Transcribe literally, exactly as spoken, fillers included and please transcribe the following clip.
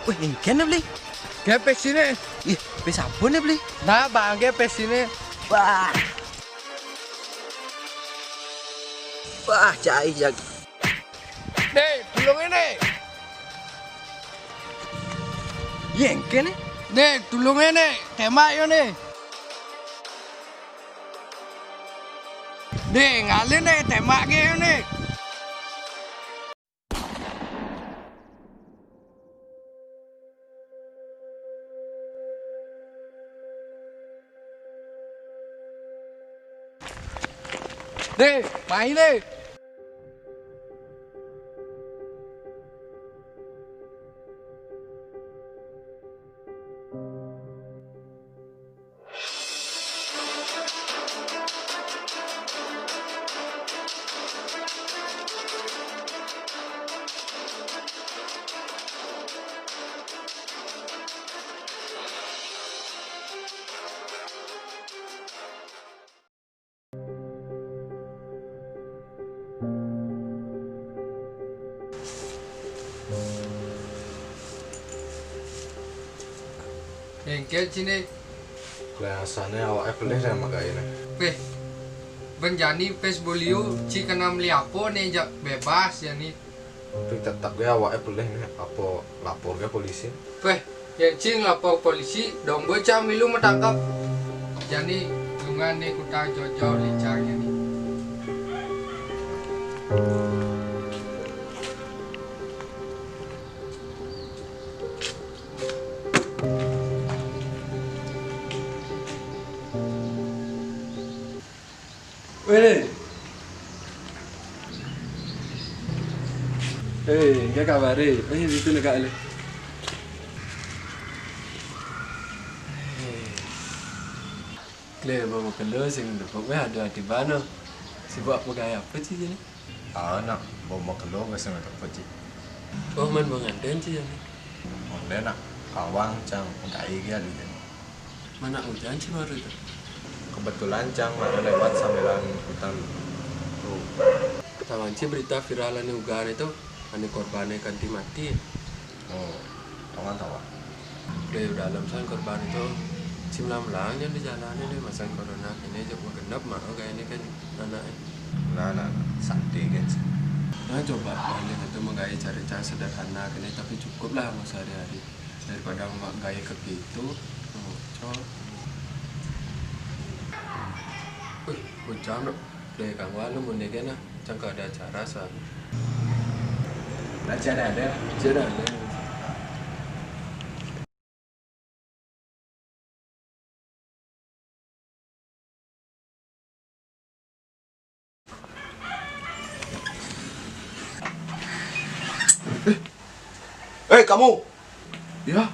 Wih, éngkén, Bli? Gé pésé né. Ih, pésé apa né, Bli? Nah, Bang, gé pésé né. Wah. Wah, cai jak. Né, tulung né. Yé, éngkén né. Né, tulung né. Témbak yo né. Né, ngalih né, témbak gé né. Né, mai né. Éngkén ciné. Lah, asané awaké pelih deh mak gaé né. Péh, bén jani pés boliu, ci kena meli apa né jak bébas jani. Tapi tetep gé awaké pelih né, apa lapor gé polisi. Péh, yén ci ngelapor polisi, dong bé cang milu metangkep. Jani lungan né kutang jauh-jauh lincang jani. Wéh. Eh, éngkén kabaré? Eh, itu negak lé. Klé, ba makelo sing depuk wéh ada ati bana. Sibuk apa gaé apa ci jani? Ah, nak, ba makelo ba sing depuk ci. Oh, man ba nganten ci jani? Onde nak, kawang cang gaé gé adi jani. Mana ujan ci baru itu? Kebetulan cang mana lewat sambilan hutan. Oh. Tawan ci berita viral ané ugahan itu, ané korbané kanti mati. Oh, tawan, tawan. Udah, udah alam san korban itu. Cim lam lang yang di jalan ini, masang corona ini aja gua genep mah, kayak ini kan anak. Nah, nah, nah, santai kan. Nah, coba banding itu menggawe cara-cara sederhana ini, tapi cukup lah mau sehari-hari. Daripada mak gawe ke gitu, ngocor. Wih, hujan, Bro. Deh, kamu anu mau deh, nah. Cang kada acara, san. Nah, cara ada. Cara ada. Eh, kamu. Ya.